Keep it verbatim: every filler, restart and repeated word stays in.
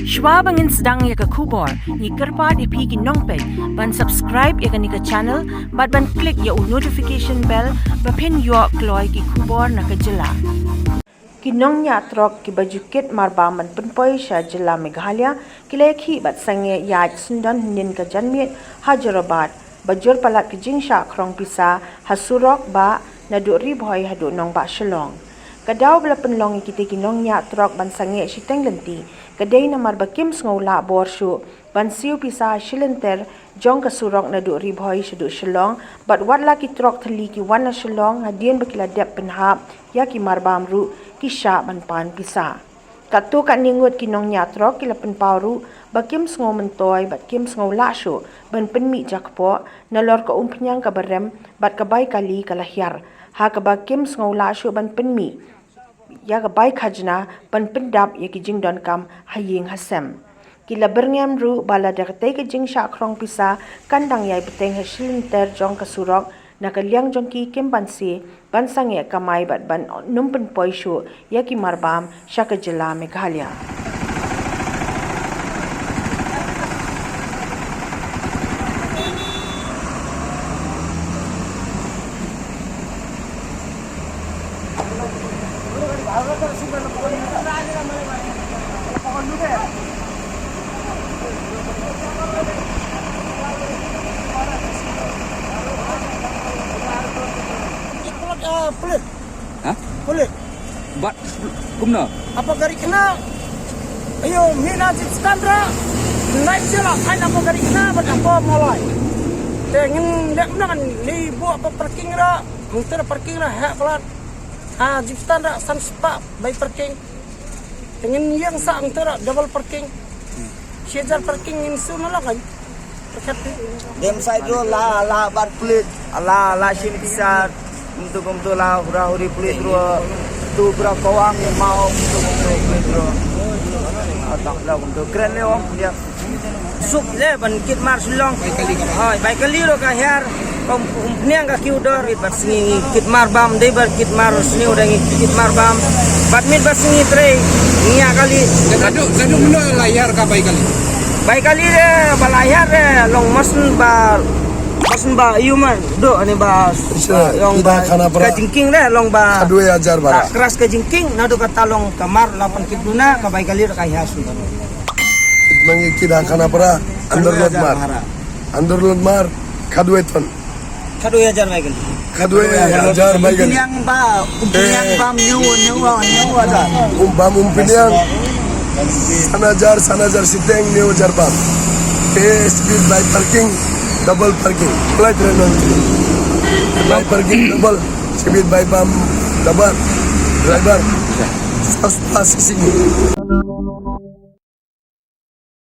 Shwa ba ngin sdang ïa ka khubor, ngi kyrpad ïa phi ki nongpeit ban subscribe ïa kane ka channel bad ban click ïa u notification bell ba phin ïoh kloi ki khubor na ka jylla. Ki nongñiah trok kiba ju kit marbam ban pynpoi sha jylla Meghalaya ki la ïakhih bad sangeh ïaid syndon hynnin ka janmiet ha Jorabat ba jur palat ka jingshah khrong pisa ha surok ba naduh Ri Bhoi haduh nongbah Shillong. Ka daw ba la pynlong ïa kita ki nongñiah trok ban sangeh shiteng lynti ka dei namar ba kim sngew lah bor shuh ban siew pisa ha shilynter jong ka surok naduh Ri Bhoi shaduh Shillong, bad wat la ki trok thylli ki wan na Shillong hadien ba ki la dep pynhap ïa ki marbam ruh ki shah ban pan pisa. Katto katne ngut ki nongñiah trok ki la pynpaw ruh ba kim sngew myntoi bad kim sngew lah shuh ban pynmih jakpoh nalor ka umphniang kaba rem bad ka bai kali ka la hiar, ha kaba kim sngew lah shuh ban pynmih ïa ka bai khajna ban pyndap ïa ki jingdonkam ha ïing ha sem. Ki la byrngem ruh ba lada katei ka jingshah khrong pisa kan dang ïai bteng ha shilynter jong ka surok, na ka liang jong ki kim banse ban sangeh kamai bad ban nym pynpoi shuh ïa ki marbam sha ka jylla Meghalaya. Pulit. Ha? Pulit. Bad kumno? Apa gari kena? Ayo, mina jit standra. Naik jela, kain apa gari kena, bad apa malai. Te ngin lek na kan, li bu apa parking ra, mungkin parking ra, hak kelat. Ah, jit standra, san sepak, bai parking. Te ngin ïeng sa ong te ra double parking. Shi hajar parking ngin shu na la kan. Dem side ruh la, la bat pulit, la, la shim pisa. Kumtu kumtu la hura huri pulit ruh. Tu bra kawang mau kumtu kumtu pulit ruh. Atak la kumtu kren le ong dia. Suk le ban kit mar Shillong. Hoi, bai kali ruh ka hiar. Kom umphniang ka kiu dor, bad sngi ngi kit marbam, dei bad kit mar sniew dang ngi kit marbam. Bad mit bad sngi trei ngi ïa kali. Naduh, naduh mynno la hiar ka bai kali? Bai kali de ba la hiar de long masen ba, masen ba ïu man. Do ani ba, sure, long ba ka jingkieng de long ba kras ka jingkieng, naduh kata long ka mar la pan kit duna ka bai kali de ka hiar sniew. Nang iki da khana para under load mar. Under load mar khadwe ton. Khadwe hajar bai kali. Khadwe hajar bai kali. Yang ba, yang bam nyu nyu nyu hajar. Um bam umphniang. San hajar, san hajar shiteng, hynñiew hajar bam. Te speed bai parking, double parking. Flight renon. Bai parking double, speed bai bam double. Driver. Sas pas sini.